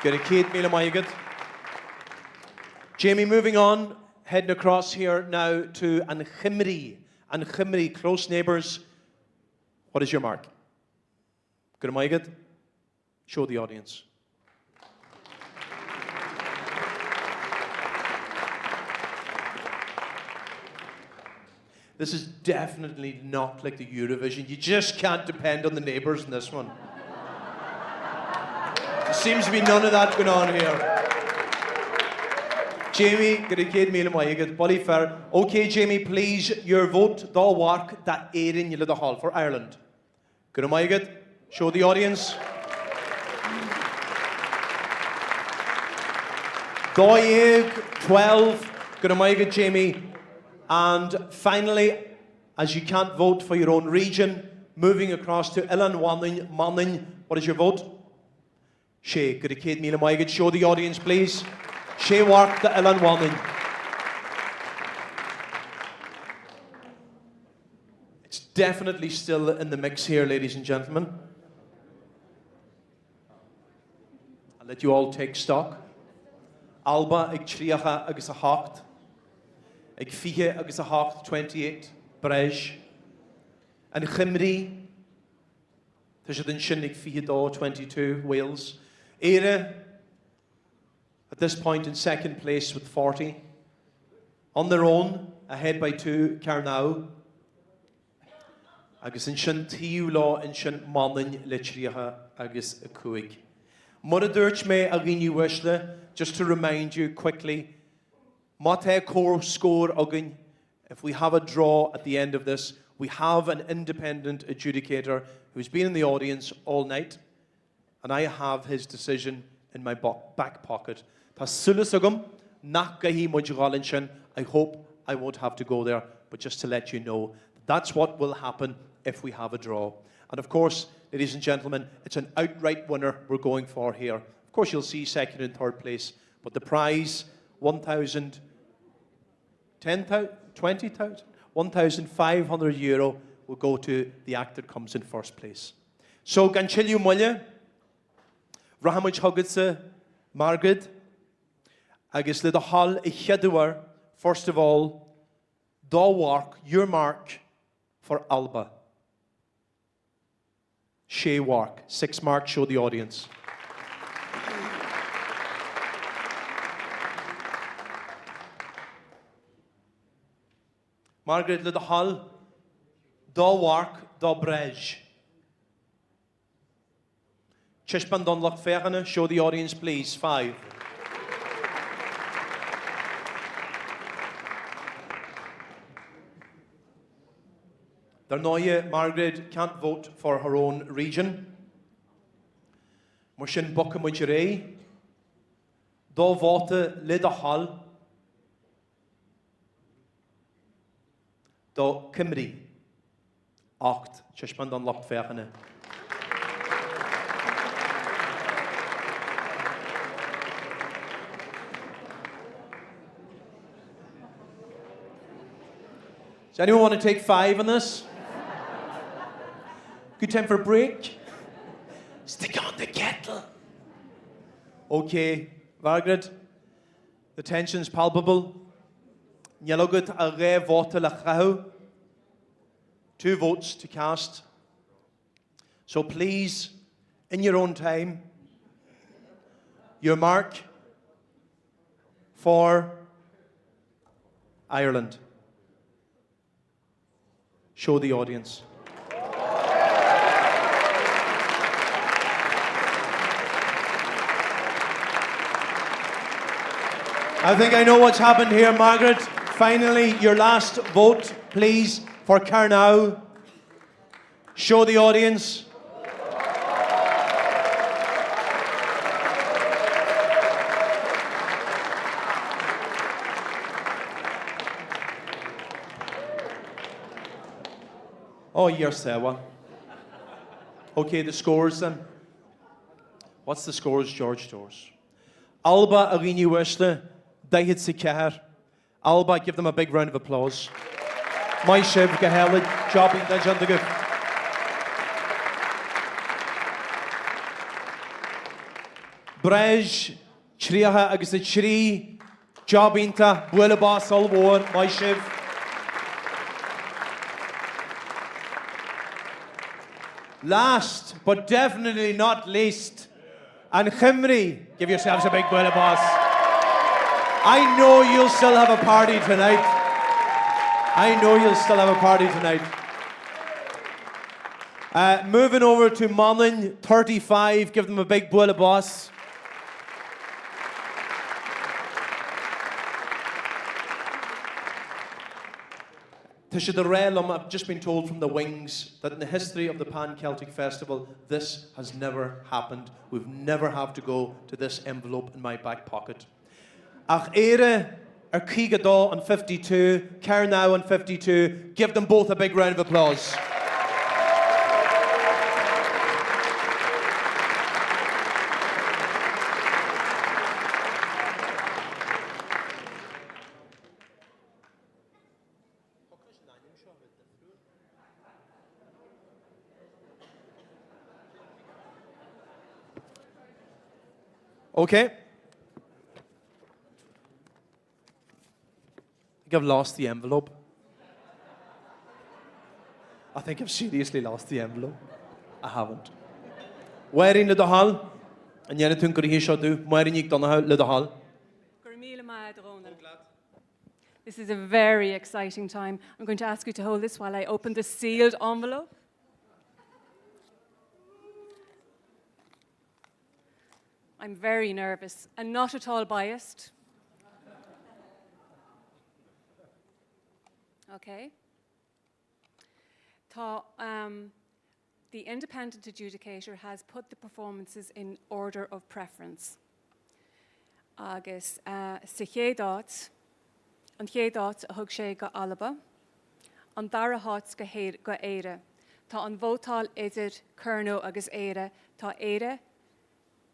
Go raibh 100,000 maith agat. Jamie, moving on, heading across here now to An Chymru. An Chymru, close neighbours. What is your mark? Go raibh maith agat. Show the audience. This is definitely not like the Eurovision. You just can't depend on the neighbours in this one. There seems to be none of that going on here. Jamie, go raibh 100,000 maith agat. Bullaí fer. Okay, Jamie, please, your vote, do mharc d'Éirinn le do thoil for Ireland. Go raibh maith agat. Show the audience. 12, 12. Go raibh maith agat, Jamie. And finally, as you can't vote for your own region, moving across to Oileán Mhanainn, Manainn, what is your vote? Sé, go raibh 100,000 maith agat. Show the audience, please. Sé mharc d'Oileán Mhanainn. It's definitely still in the mix here, ladies and gentlemen. I'll let you all take stock. Alba ag 30 agus 8, ag 20 agus 8, 28, Breizh. An Chymru, Tá siad ansin ag 22, 22, Wales. Éire, at this point in second place with 40. On their own, ahead by two, Kernow. Agus ansin taobh leo ansin Manainn le 30 agus 5. Mar a dúirt mé a dhaoine uaisle, just to remind you quickly, má tá comhscór againn, if we have a draw at the end of this, we have an independent adjudicator who's been in the audience all night, and I have his decision in my back pocket. Tá súil agam nach gcaithfidh muid dhul ansin. I hope I won't have to go there, but just to let you know, that's what will happen if we have a draw. And of course, ladies and gentlemen, it's an outright winner we're going for here. Of course, you'll see second and third place, but the prize, 1,000, 10,000, 20,000, 1,500 euro will go to the act that comes in first place. So, gan tuilleadh moille, rachaimid chugatsa, Margaret, agus le do thoil a chéaduair, first of all, do mharc, your mark for Alba. Sé mharc, six marks, show the audience. Margaret, le do thoil, do mharc do Breizh. Taispeáin don lucht féachana, show the audience please, 5. Dar ndóigh, Margaret can't vote for her own region. Mar sin bogfaidh muid ar aghaidh. Do vóta le do thoil. Do Cymru. 8. Taispeáin don lucht féachana. Does anyone want to take five on this? Good time for a break. Stick on the kettle. Okay, Margaret, the tension's palpable. Níl agat ach dhá vóta le caitheamh. Two votes to cast. So please, in your own time, your mark for Ireland. Show the audience. I think I know what's happened here, Margaret. Finally, your last vote, please, for Kernow. Show the audience. Oh, you're Sewa. Okay, the scores then. What's the scores, George Stores? Alba a dhaoine uaisle, 44. Alba, give them a big round of applause. Maith sibh, go hálainn, job iontach déanta agaibh. Breizh, 30 agus 3, job iontach, bualadh bos ollmhór, maith sibh. Last but definitely not least, An Chymru, give yourselves a big bualadh bos. I know you'll still have a party tonight. I know you'll still have a party tonight. Uh, moving over to Manainn, 35, give them a big bualadh bos. Tá siad ag rá liom, I've just been told from the wings that in the history of the Pan Celtic Festival this has never happened. We've never have to go to this envelope in my back pocket. Ach Éire ar 52 on 52, Kernow on 52, give them both a big round of applause. Okay. I think I've lost the envelope. I think I've seriously lost the envelope. I haven't. Máirín le do thoil, an ndéanfaidh tú an gnoithe seo domh? Máirín Nic Donnchadha le do thoil. Go raibh míle maith agat, a Dhónaill. This is a very exciting time. I'm going to ask you to hold this while I open the sealed envelope. I'm very nervous and not at all biased. Okay. Tá, um, the independent adjudicator has put the performances in order of preference. Agus uh, sa chéad áit, an chéad áit a thug sé go Alba, an dara háit go, go Éire. Tá an vótáil idir Kernow agus Éire, tá Éire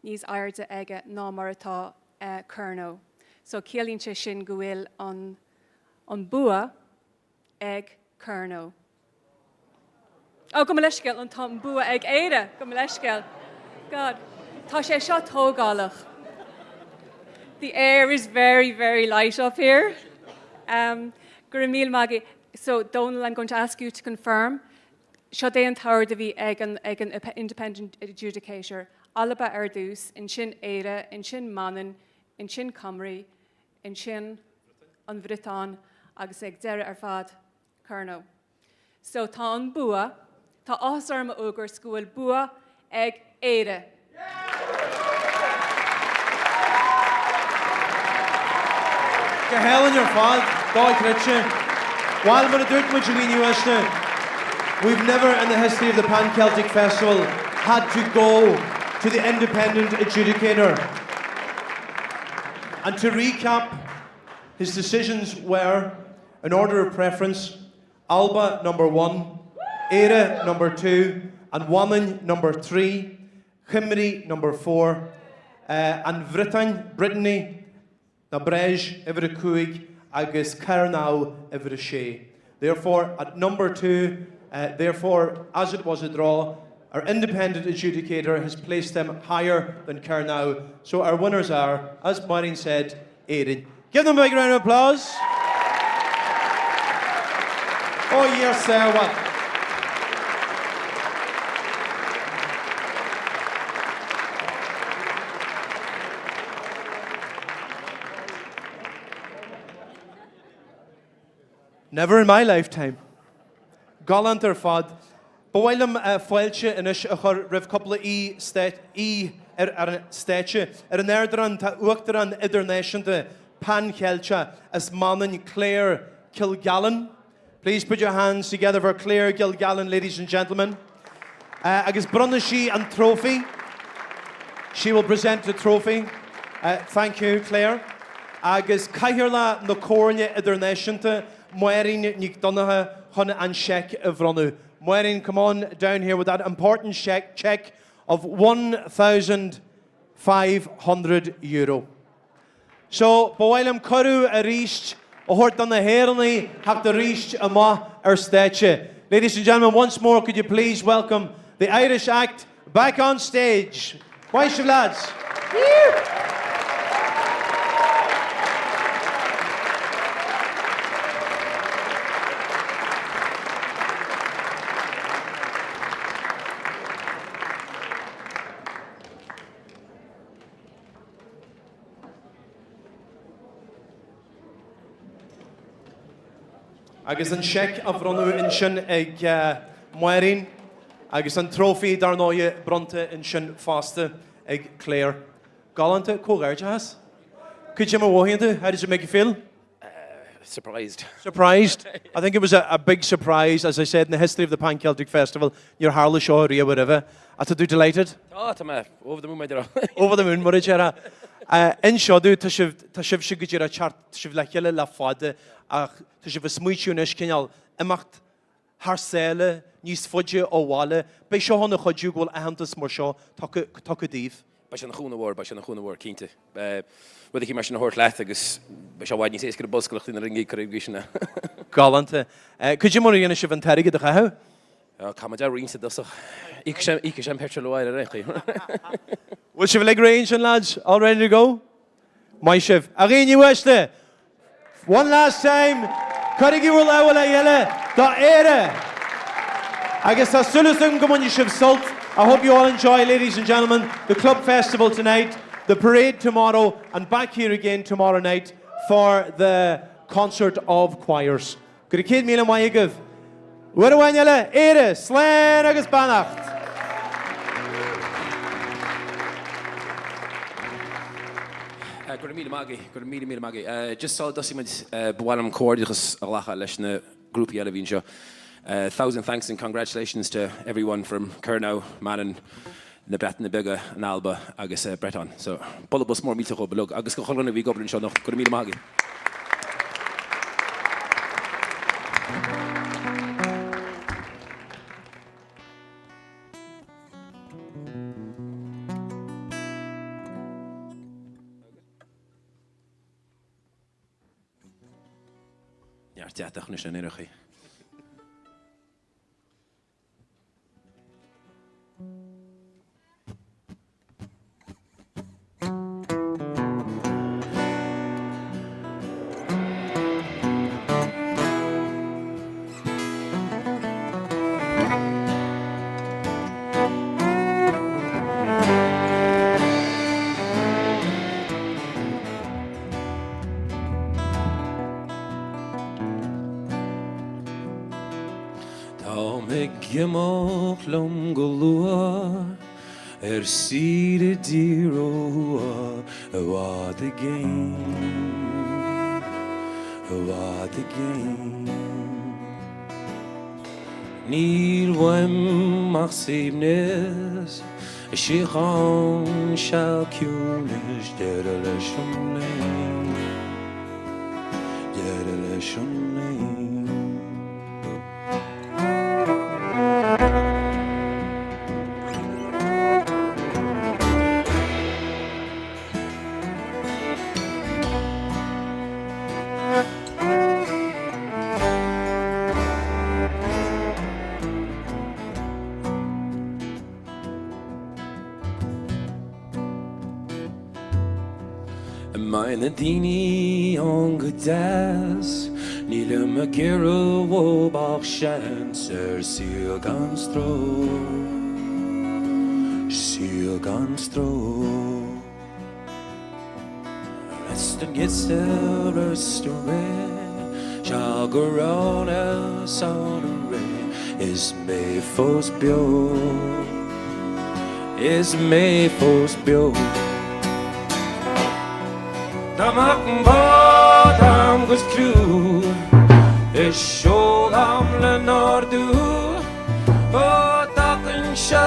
níos airde aige ná mar atá uh, Kernow. So ciallaíonn sé sin go bhfuil an, an bua ag Kernow. Ó, gabh mo leithscéal, an tá an bua ag Éire, gabh mo leithscéal. God, tá sé seo tógálach. The air is very, very light up here. Um, go raibh míle maith agat. So, Donal, I'm going to ask you to confirm. Seo é an t-ord a bhí ag an, ag an Independent Adjudicator. Alba ar dtús, ansin Éire, ansin Manainn, ansin Cymru, ansin an Bhriotáin agus ag deireadh ar fad, Kernow. So tá an bua, tá áthas orm a fhógairt go bhfuil bua ag Éire! Go hálainn ar fad, dochreidte. Bhuel, mar a dúirt muid a dhaoine uaisle, we've never in the history of the Pan Celtic Festival had to go to the independent adjudicator. And to recap, his decisions were, in order of preference, Alba number one, Éire number 2, and Manainn number 3, Cymru number 4, uh, an Bhriotáin, Brittany, na Breizh uimhir a cúig agus Kernow uimhir a sé. Therefore, at number 2, uh, therefore, as it was a draw, our independent adjudicator has placed them higher than Kernow. So our winners are, as Máirín said, Éirinn. Give them a big round of applause. Oh, yes, sir, what? Never in my lifetime. Galánta ar fad. Ba mhaith liom fáilte anois a chur roimh cúpla aoi ar an stáitse. Ar an ardán tá Uachtarán Idirnáisiúnta Pan Cheilteach as Manainn Claire Kilgallen. Please put your hands together for Claire Kilgallen, ladies and gentlemen. Uh, agus bronnfaidh sí an trophy. She will present the trophy. Uh, thank you, Claire. Agus Cathaoirleach na Comhairle Idirnáisiúnta, Máirín Nic Donnchadha chun an seic a bhronnadh. Máirín, come on down here with that important check, check of €1,500. So, ba mhaith liom cuireadh arís a thabhairt do na hÉireannaigh theacht arís amach ar stáitse. Ladies and gentlemen, once more could you please welcome the Irish Act back on stage. Maith sibh lads! Agus an seic á bhronnadh ansin ag Máirín agus an trófaí dar ndóighe bronnta ansin fosta ag Claire. Galánta, comhghairdeachas. Cad é mar a mhothaíonn tú? How does it make you feel? Surprised. Surprised? I think it was a, a big surprise, as I said, in the history of the Pan Celtic Festival, níor tharla seo riamh roimhe. Ach tá tú delighted? Tá, tá mé over the moon mar a déarfá. Over the moon, mar a déarfá. Inis domh, tá sibh, tá sibhse go díreach ag teacht, tá sibh le chéile le fada, ach tá sibh ag smaoitiú anois cineál imeacht thar sáile, níos faide ó bhaile. Beidh seo ina chuidiú go bhfuil aitheantas mar seo tugtha, tugtha daoibh. Beidh sé ina chúnamh mhór, beidh sé ina chúnamh mhór, cinnte. Rud eicínt mar sin a thabhairt leat agus beidh sé i bhfad níos éasca na bolscaireachtaí na rincí cur aige sin. Galánta. Cad é mar a dhéanfaidh sibh an t-airgead a chaitheamh? Caithfidh muid é a roinnt i dtosach. Íocfaidh sé an petrol abhaile ar aon chaoi. Bhfuil sibh uilig réidh ansin lads? All ready to go? Maith sibh. A dhaoine uaisle, one last time, cuirigí bhur lámha le chéile do Éire! Agus tá súil agam go mbainfidh sibh sult. I hope you all enjoy, ladies and gentlemen, the club festival tonight, the parade tomorrow, and back here again tomorrow night for the concert of choirs. Go raibh 100,000 maith agaibh. Uair amháin eile, Éire, slán agus beannacht! Go raibh míle maith agaibh, go raibh míle míle maith agaibh. Just sula dtosaíonn muid, ba mhaith liom comhghairdeachas a ghlacadh leis na grúpaí eile a bhí anseo. Thousand thanks and congratulations to everyone from Kernow, Mannin, na Breataine Bige, an Alba agus Breton. So, bualadh bos mór millteach dóibh uilig agus do chuile dhuine a bhí ag obair anseo anocht. Go raibh míle maith agaibh. Neart deatach anois ar an chaoi. Táim ag imeacht liom go luath ar saoire i dtír ó thuaidh i bhfad i gcéin, i bhfad i gcéin. Níl uaim ach suaimhneas, síocháin, seal ciúnais, deireadh leis an léim, deireadh leis an léim. An mbeidh na daoine ann go deas? Nílim ag iarraidh uathu ach seans ar saol gan stró, saol gan stró. Rest and get the rest away Seal go raibh na saoire Is mé fós beo Is mé fós beo Dá mbeadh an bád a'm 'gus criú Is seol a'm le n-ardú Ó d'fhágfainnse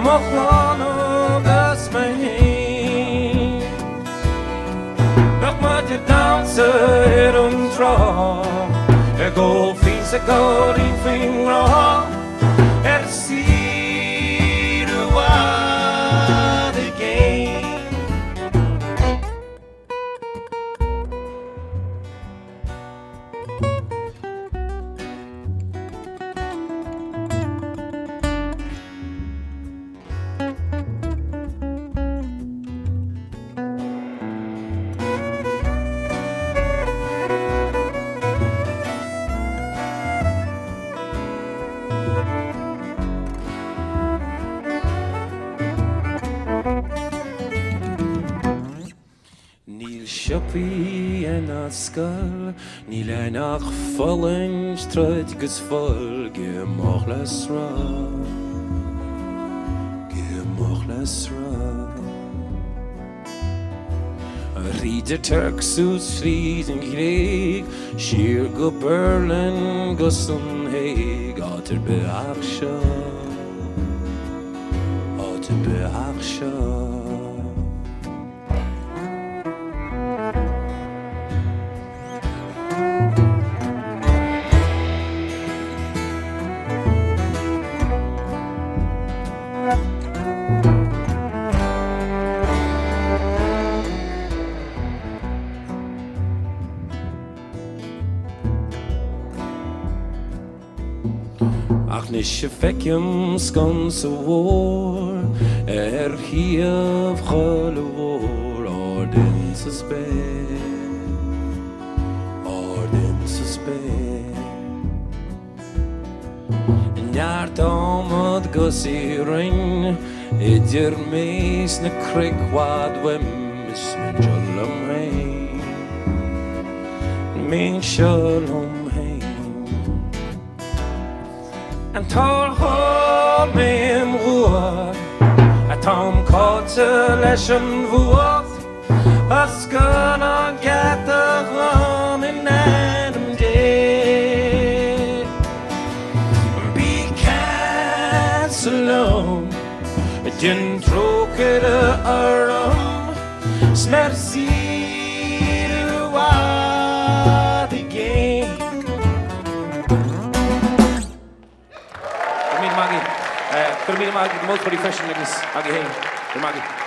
mo chlann agus mé fhéin. Bheadh muid ag damhsa ar an trá, ag ól fíon 's ag gáirí faoin ngrá, ar saoire i bhfad i gcéin. alpaí ina scoil Níl ann ach fulaingt, troid 'gus fuil Gidh amach le sruth Gidh amach le sruth Thríd an Tuirc suas thríd an Ghréig Siar go Berlin 'gus an Hague Áit ar bith ach seo Áit ar bith ach seo. Ach 'nois a feicim sconsa mhór ar thaobh choille mhór ard insa spéir, ard insa spéir. Neart adhmad 'gus iarainn idir mé 's na cnoic i bhfad uaim is mé anseo liom féin, mé anseo liom féin. An t-ár thóg mé im dhua, táim caillte leis an bhfuacht, oscail an geata dhom in ainm Dé. Bí ceansa liom, déan trócaire orm, 's mé ar saoire i bhfad i gcéin. Go raibh míle maith agaibh. Go raibh míle maith ag na moltóirí freisin agus agaibh féin. Go raibh maith agaibh.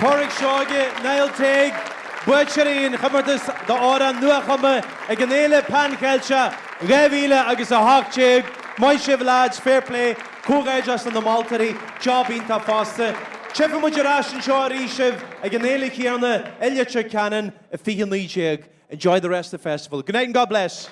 Pádraig Seoige, Niall Tague, buaiteoirí an chomórtais d'amhrán nuachumtha ag an Fhéile Pan Cheilteach 2018. Maith sibh lads, fair play, comhghairdeas do na moltóirí, job iontach fosta. Tchífidh muid ar ais anseo arís sibh ag an fhéile chéanna i Leitir Ceanainn i 2019. Enjoy the rest of the festival. Good night and God bless.